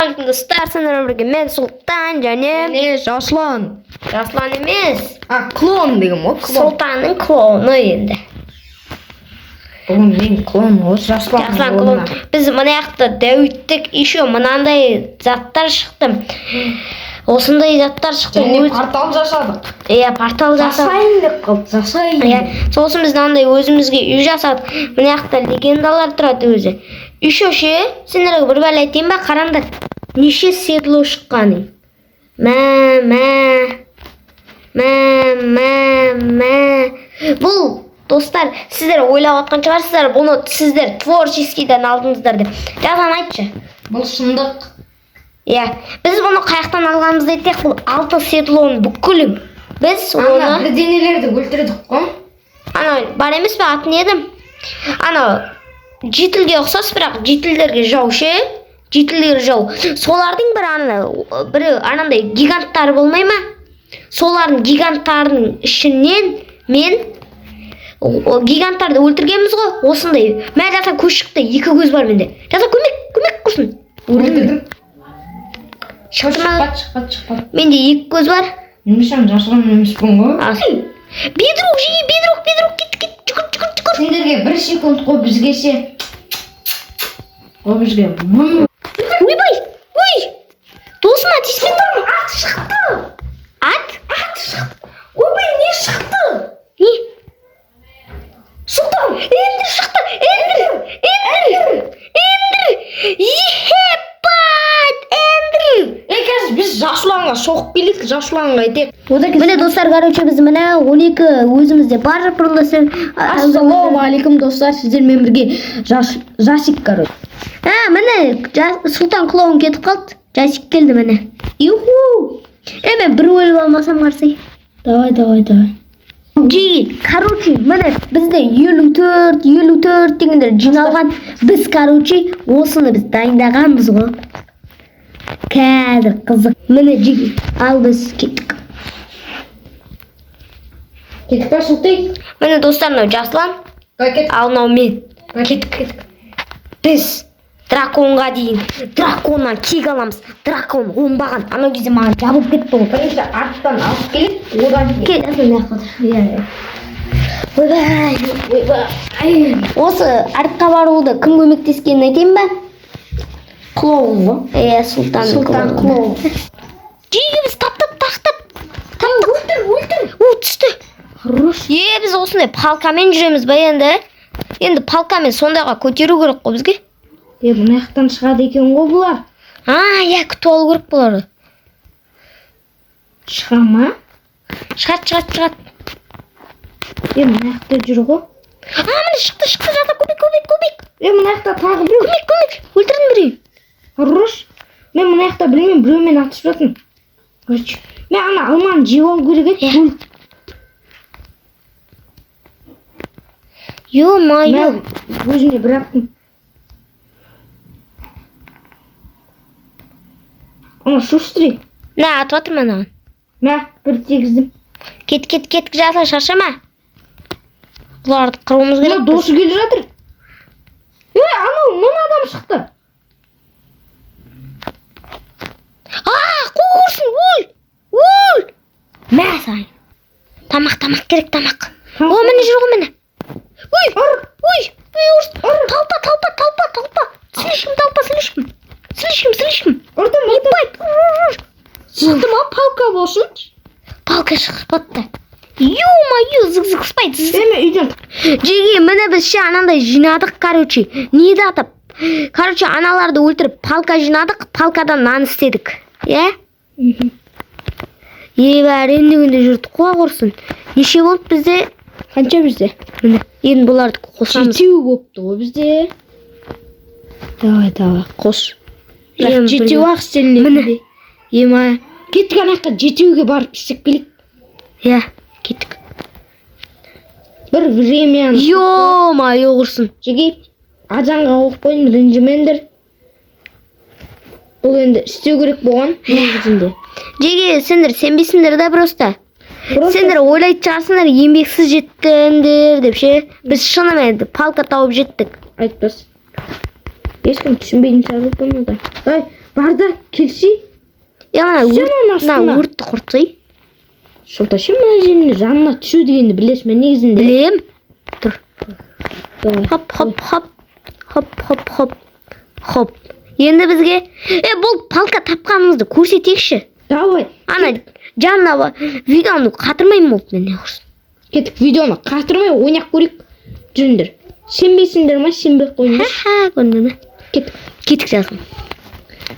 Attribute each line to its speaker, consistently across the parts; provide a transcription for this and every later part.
Speaker 1: Ассалаумағалейкум, достар! Сіздермен бірге мен, Сұлтан, және
Speaker 2: Не, Жасұлан.
Speaker 1: Жасұлан емес.
Speaker 2: А, клон деген ғой, клон.
Speaker 1: Сұлтанның клоны енді.
Speaker 2: Бүгін мен клон ғой, Жасұлан.
Speaker 1: Жасұлан клон. Біз мына жақта дәуіттік, еще мынандай заттар шықты. Осындай заттар шықты.
Speaker 2: Және портал жасадық.
Speaker 1: Иә, портал жасадық.
Speaker 2: Жасайын деп қалды, жасайын.
Speaker 1: Иә, сосын біз мынандай өзімізге үй жасадық. Мына жақта легендалар тұрады өзі. Еще ше, сендерге бір бәле айтайын ба? Қараңдар. Неше седло шыққанын. Мә, мә. Мә, мә, мә. Бұл, достар, сіздер ойлап отқан шығарсыздар, бұны сіздер творческийден алдыңыздар деп. Жазан, айтшы.
Speaker 2: Бұл шындық.
Speaker 1: Иә, біз бұны қаяқтан алғанымызды айтайық, бұл алты седлоның бүкілін. Біз
Speaker 2: Ана
Speaker 1: оны
Speaker 2: бірдеңелерді өлтірдік қой.
Speaker 1: Анау бар емес пе, аты не еді? Анау жительге ұқсас, бірақ жительдерге жау ше, жительдер жау. Солардың бір ана бірі анандай гиганттары болмай ма? Солардың гиганттарының ішінен мен гиганттарды өлтіргенбіз ғой осындай. Мә, жаса, көз шықты, екі көз бар менде. Жаса, көмек, көмек құрсын.
Speaker 2: Өлтірдім.
Speaker 1: Шықты ма?
Speaker 2: Шықпады, шықпады, шықпады.
Speaker 1: Менде екі көз бар.
Speaker 2: Немесе Жасұлан емеспін ғой.
Speaker 1: А, бедрук жиі, бедрук, бедрук, кет, кет, жүгір, жүгір, жүгір.
Speaker 2: Сендерге бір секунд қой, бізге ше. О, бізге мың.
Speaker 1: Ойбай, ой, досыма тиіспей тұрмын. Ат шықты. Ат? Ат шықты.
Speaker 2: Ойбай, не шықты?
Speaker 1: Не? Сұлтан, эндер шықты, эндер, эндер, эндер. Ебать, эндер.
Speaker 2: Е, қазір біз Жасұланға соғып келейік, Жасұланға айтайық.
Speaker 1: Міне, достар, короче, біз міне 12 өзімізде бар просто.
Speaker 2: Ассалаумағалейкум, достар, сіздермен бірге Жасик, короче.
Speaker 1: А, міне, Сұлтан клоун кетіп қалды. Жасик келді міне. Юху. Е, мен бір өліп алмасам қарсай.
Speaker 2: Давай, давай, давай.
Speaker 1: Жиги, короче, міне бізде 54, 54 дегендер жиналған. Біз, короче, осыны біз дайындағанбыз ғой. Қазір қызық. Міне, Жиги, ал біз кеттік.
Speaker 2: Кеттік па, Сұлтан?
Speaker 1: Міне, достар, мынау Жасұлан,
Speaker 2: Давай, кеттік.
Speaker 1: ал мынау мен. Кеттік, кеттік. Біз драконға дейін, драконнан кек аламыз. Дракон оңбаған. Анау кезде маған жабылып кетті ғой.
Speaker 2: Бірінші арттан алып келейік, одан кейін.
Speaker 1: Кел, Жасұлан, мына жаққа отыр.
Speaker 2: Иә, иә.
Speaker 1: Ойбай, ойбай. Осы артқа баруды кім көмектескенін айтайын ба?
Speaker 2: Клоун ғой.
Speaker 1: Иә, Сұлтан.
Speaker 2: Сұлтан клоун.
Speaker 1: Жиги, біз таптап, тақтап. Таптық. Өлтір, өлтір. О, түсті.
Speaker 2: Хорош.
Speaker 1: Е, біз осындай палкамен жүреміз ба енді? Енді палкамен сондайға көтеру керек қой бізге.
Speaker 2: Е, мына жақтан шығады екен ғой бұлар.
Speaker 1: А, иә, күтіп алу керек бұларды.
Speaker 2: Шыға ма?
Speaker 1: Шығады, шығады, шығады.
Speaker 2: Е, мына жақта жүр ғой.
Speaker 1: А, міне шықты, шықты, жата, көмек, көмек, көмек.
Speaker 2: Е, мына жақта тағы біреу.
Speaker 1: Көмек, көмек. Өлтірдім біреуін.
Speaker 2: Хорош. Мен мына жақта білмеймін, біреумен атысып жатырмын. Короче, мен ана алманы жеп алу керек еді.
Speaker 1: Иә. Ё-моё.
Speaker 2: Мен өзіне бір аттым. Ана шустрый.
Speaker 1: Мә, атып жатырмын анаған.
Speaker 2: Мә, бір тигіздім.
Speaker 1: Кет, кет, кет, жаса, шаршама. Бұларды қыруымыз
Speaker 2: Мына
Speaker 1: керек.
Speaker 2: досы келе жатыр. Е, анау мына адам шықты.
Speaker 1: А, қуырсын, өл! Өл! Мә саған. Тамақ, тамақ керек, тамақ.
Speaker 2: Тамақ.
Speaker 1: О, міне жүр ғой, міне. Ой, ой, ой, ұрсын. Толпа, толпа, толпа, толпа. Слишком толпа, слишком. Слишком, слишком.
Speaker 2: Ұрдым, ұрдым.
Speaker 1: Ебать, ұр, ұр, ұр.
Speaker 2: Шықты ма, палка болсын.
Speaker 1: Палка шықпапты. Ё-моё, зық-зық спайт.
Speaker 2: Е, мен үйден
Speaker 1: Жеге, міне біз ше анандай жинадық, короче. Неді атап? Короче, аналарды өлтіріп, палка жинадық, палкадан нан істедік. Иә? Е, бәрі дегенде жүрдік қой құрсын. Неше болды бізде?
Speaker 2: Қанша бізде?
Speaker 1: Міне, енді бұларды қосамыз.
Speaker 2: Жетеу болыпты ғой бізде. Давай, давай, қос. Бірақ
Speaker 1: Енді
Speaker 2: жетеу ақ істелінеді.
Speaker 1: Міне.
Speaker 2: Ема. Кеттік ана жаққа жетеуге барып істеп келейік.
Speaker 1: Иә, кеттік.
Speaker 2: Бір времяны.
Speaker 1: Ё-моё, құрсын.
Speaker 2: Жеге, азанға қойып қойдым, ренжімеңдер. Бұл енді істеу керек болған негізінде.
Speaker 1: Жеге, сендер сенбейсіңдер да просто.
Speaker 2: Просто
Speaker 1: Сендер ойлайтын шығарсыңдар, еңбексіз жеттіңдер деп ше. Біз шынымен палка тауып жеттік.
Speaker 2: Айтпас. Ешкім түсінбейтін шығар бұны да. Давай. Бар да келсе.
Speaker 1: Е, ана
Speaker 2: Сен
Speaker 1: өрт,
Speaker 2: оның
Speaker 1: мына
Speaker 2: астына.
Speaker 1: өртті құртсай.
Speaker 2: Сұлтан, сен мына жердің жанына түсу дегенді білесің бе негізінде?
Speaker 1: Білем. Тұр.
Speaker 2: Давай.
Speaker 1: Хоп, хоп, хоп. Хоп, хоп, хоп. Хоп. Енді бізге бұл палка тапқанымызды көрсетейікші.
Speaker 2: Давай.
Speaker 1: Ана жанына видеоны қатырмаймын болды мен не құрсын.
Speaker 2: Кеттік, видеоны қатырмай ойнап көрейік. Жүріңдер. Сенбейсіңдер ма? Сенбей ақ қойыңдар.
Speaker 1: Ха-ха, көрінді ме?
Speaker 2: Кеттік.
Speaker 1: Кеттік жазым.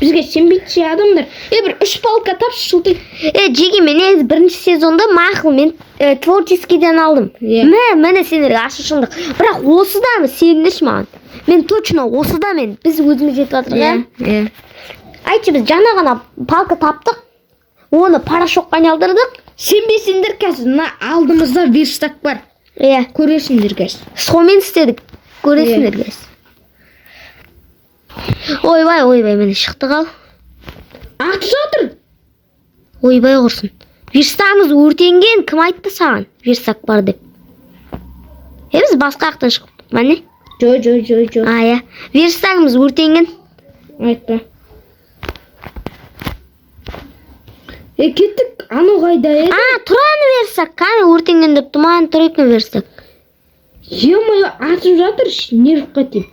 Speaker 2: Бізге сенбейтін ше адамдар. Бір үш палка тапшы, Сұлтан.
Speaker 1: Жеке мен негізі бірінші сезонда мақұл мен творческийден алдым.
Speaker 2: Иә.
Speaker 1: Мә, міне сендерге ашық шындық. Бірақ осыда сеніңдерші маған. Мен точно осыда мен біз өзіміз жетіп жатырмыз, иә?
Speaker 2: Иә.
Speaker 1: Айтшы, біз жаңа ғана палка таптық. Оны порошокқа айналдырдық.
Speaker 2: Сенбесеңдер, қазір мына алдымызда верстак бар.
Speaker 1: Иә.
Speaker 2: Көресіңдер қазір.
Speaker 1: Сонымен істедік. Көресіңдер қазір. Ойбай, ойбай, міне шықты қал.
Speaker 2: Атып жатыр.
Speaker 1: Ойбай құрсын. Верстагымыз өртенген, кім айтты саған? Верстак бар деп. Біз басқа жақтан шықтық, міне.
Speaker 2: Жо, жо, жо, жо.
Speaker 1: А, иә. Верстагымыз өртенген.
Speaker 2: Айтпа. Кеттік. Анау қайда еді?
Speaker 1: А, тұраны верстак, кәне өртенген деп тұман тұр екен верстак.
Speaker 2: Е-мое, атып жатыр, нервқа тиіп.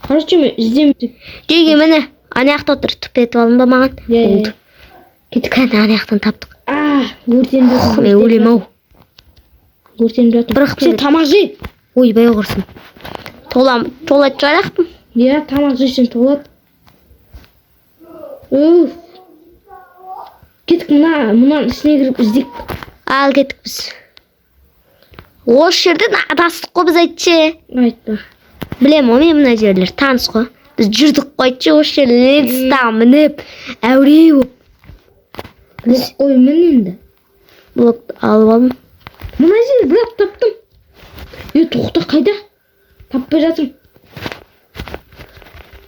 Speaker 2: Короче, мен іздемей.
Speaker 1: Жеге міне, ана жақта отыр, түп етіп алдың ба маған?
Speaker 2: Иә, иә.
Speaker 1: Болды. Кеттік, кәне ана жақтан таптық.
Speaker 2: А, өртеніп жатыр.
Speaker 1: Мен өлем ау.
Speaker 2: Өртеніп жатыр.
Speaker 1: Бірақ
Speaker 2: Сен тамақ же.
Speaker 1: Ойбай құрсын. Толам, толатын шығарақпын.
Speaker 2: Иә, тамақ жесең толады. Уф. Кеттік, мынаның ішіне кіріп іздейік.
Speaker 1: Ал кеттік біз. Осы жерден адастық қой біз айтшы.
Speaker 2: Айтпа.
Speaker 1: Білем ғой мен мына жерлер таныс қой. Біз жүрдік қой айтшы осы жерде лентаға мініп, әуре болып.
Speaker 2: Блок қой мін енді.
Speaker 1: Блокты алып алдым.
Speaker 2: Мына жер бірақ таптым. Тоқта, қайда? Таппай жатырмын.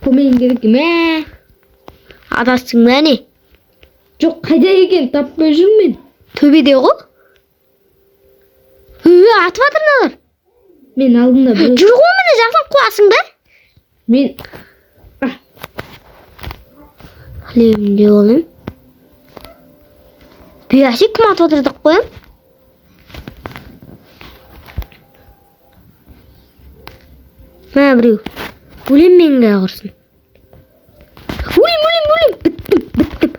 Speaker 2: Көмегің керек мә.
Speaker 1: Адастың ба не?
Speaker 2: Жоқ, қайда екен таппай жүрмін мен.
Speaker 1: Төбеде ғой. Атып жатыр мыналар.
Speaker 2: Мен алдымда біреу.
Speaker 1: Жүр ғой міне жақын қуасың ба?
Speaker 2: Мен
Speaker 1: Хлебімде олым. Бияси кім атып отыр деп қоям? Мә біреу. Өлем мен құрсын. Өлем, өлем, өлем. Біттім, біттім.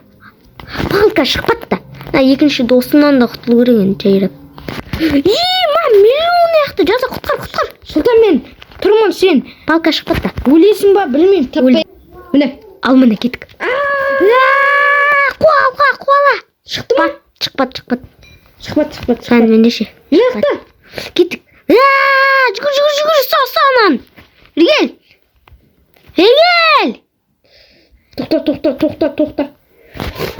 Speaker 1: Палка шықпады да. Мына екінші досымнан да құтылу керек енді жайрап. Ма, миллион яқты. Жаза, құтқар, құтқар.
Speaker 2: Сұлтан, мен тұрмын, сен
Speaker 1: Палка шықпады да.
Speaker 2: өлесің ба білмеймін, таппай. Міне.
Speaker 1: Ал міне кеттік. Қуа, қуа, қуала.
Speaker 2: Шықты ма?
Speaker 1: Шықпады, шықпады.
Speaker 2: Шықпады, шықпады,
Speaker 1: Сән
Speaker 2: шықпады.
Speaker 1: менде ше.
Speaker 2: Мына жақта.
Speaker 1: Кеттік. Жүгір, жүгір, жүгір, ұста, ұста ананы. Бері кел. Бері кел.
Speaker 2: Тоқта, тоқта, тоқта, тоқта.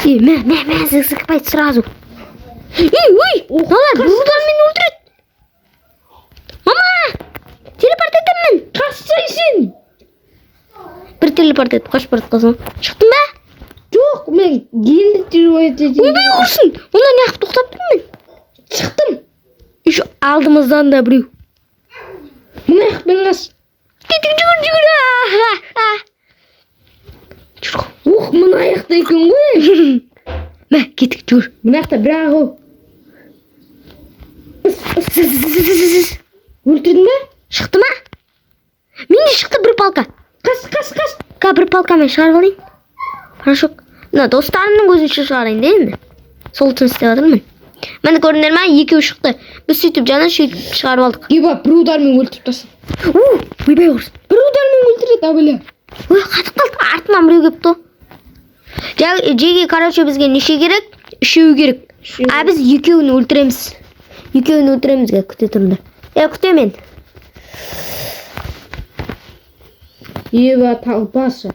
Speaker 1: Мә, мә, мә, зықпайды сразу. Ей, ой, мыналар бір удармен өлтіреді. Мама, телепорт етемін.
Speaker 2: Қашсай сен.
Speaker 1: Бір телепорт етіп қашып бара жатқансың. Шықтың ба?
Speaker 2: Жоқ, мен енді телепорт етейін.
Speaker 1: Ойбай құрсын. Онда неғып тоқтап тұрмын мен?
Speaker 2: Шықтым.
Speaker 1: Еще алдымыздан да біреу.
Speaker 2: Мына жақпен қаш.
Speaker 1: Кеттік, жүгір, жүгір. Жүр ғой.
Speaker 2: Ух, мына жақта екен ғой.
Speaker 1: Мә, кеттік, жүгір.
Speaker 2: Мына жақта бір ақ ол. Өлтірдің бе?
Speaker 1: Шықты ма? Менде шықты бір палка.
Speaker 2: Қаш, қаш, қаш.
Speaker 1: Ка бір палкамен шығарып алайын. Порошок. Мына достарымның көзінше шығарайын да енді. Сол үшін істеп жатырмын. Міне көрдіңдер ма? Екеуі шықты. Біз сөйтіп жаңа сөйтіп шығарып алдық.
Speaker 2: Еба, бір удармен өлтіріп тастады.
Speaker 1: У, ойбай құрсын.
Speaker 2: Бір удармен өлтіреді, абыля.
Speaker 1: Ой, қатып қалды. Артынан біреу келіпті. Жеге, короче, бізге неше керек? Үшеуі керек. А біз екеуін өлтіреміз. Екеуін өлтіреміз, күте тұрыңдар. Күте мен.
Speaker 2: Еба, талпасы.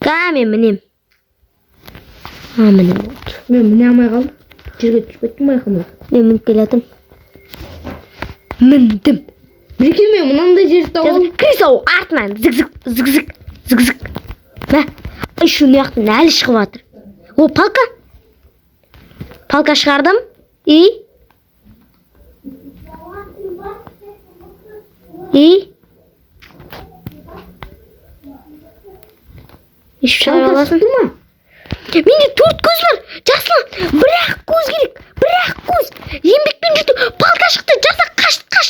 Speaker 1: Ка, мен мінем. А, міне болды.
Speaker 2: Мен міне алмай қалдым. Жерге түсіп кеттім байқамай.
Speaker 1: Мен мініп келе жатырмын. Міндім.
Speaker 2: Біреке, мен мынандай жерді тауып алдым.
Speaker 1: Крисау артынан зік-зік, зік-зік, зік-зік. Мә, еще мына жақтан әлі шығып жатыр. О, палка. Палка шығардым. И? И? Өйстіп шығара
Speaker 2: Палка
Speaker 1: аласың.
Speaker 2: шықты ма?
Speaker 1: Менде төрт көз бар, Жасұлан. Бір-ақ көз керек, бір-ақ көз. Еңбекпен жету. Палка шықты, Жасұлан, қаш, қаш.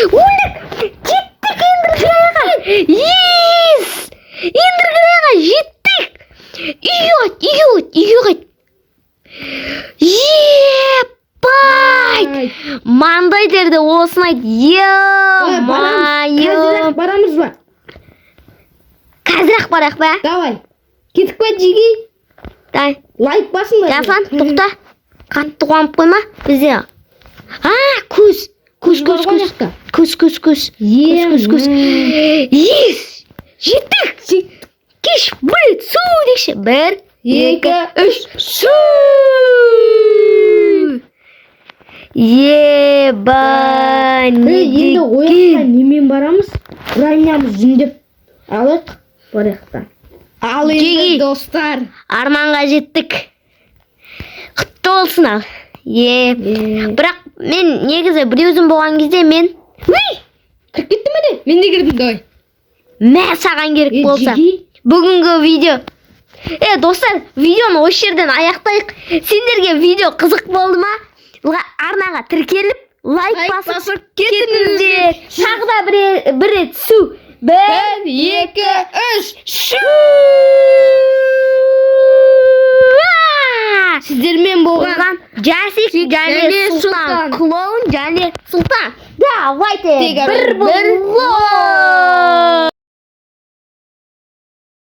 Speaker 1: Өлдік, жеттік Эндер Грейға. Yes! Эндер Грейға жеттік. Үйге қайт, үйге қайт, үйге қайт. Ебать! Мандай жерде осыны айт.
Speaker 2: Ой, барамыз.
Speaker 1: Е-мое!
Speaker 2: Қазір-ақ барамыз ба?
Speaker 1: Қазір-ақ барайық па?
Speaker 2: Давай. Кеттік па, жеге?
Speaker 1: Давай.
Speaker 2: Лайк басыңдар.
Speaker 1: Жасұлан, тоқта. Қатты қуанып қойма. Бізде. А, көз. Көз, көз,
Speaker 2: Бар ғой
Speaker 1: көз.
Speaker 2: жақта.
Speaker 1: Көз, көз, көз. Көз, көз, көз. Yes! Жеттік! Кеш, бір, су декші. Бір,
Speaker 2: Екі,
Speaker 1: үш, су! Еба, не
Speaker 2: Ей, енді
Speaker 1: деген.
Speaker 2: ояққа немен барамыз? Бронямыз жөндеп алайық барайық та. Ал
Speaker 1: Жеге.
Speaker 2: достар.
Speaker 1: Арманға жеттік. Құтты болсын ал. Е, бірақ мен негізі бір өзім болған кезде мен Уй!
Speaker 2: Кіріп кетті ме де? Мен де кірдім, давай.
Speaker 1: Мә, саған керек
Speaker 2: Е,
Speaker 1: болса.
Speaker 2: жеге.
Speaker 1: Бүгінгі видео. Е, достар, видеоны осы жерден аяқтайық. Сендерге видео қызық болды ма? Арнаға тіркеліп, лайк басып кетіңдер. Тағы да бір рет су. Бір,
Speaker 2: Екі, үш.
Speaker 1: шу!
Speaker 2: Сіздермен болған
Speaker 1: Болған Жасик және
Speaker 2: және
Speaker 1: Сұлтан.
Speaker 2: Сұлтан.
Speaker 1: Клоун және Сұлтан. Давайте
Speaker 2: Тек
Speaker 1: бір
Speaker 2: бір
Speaker 1: болайық.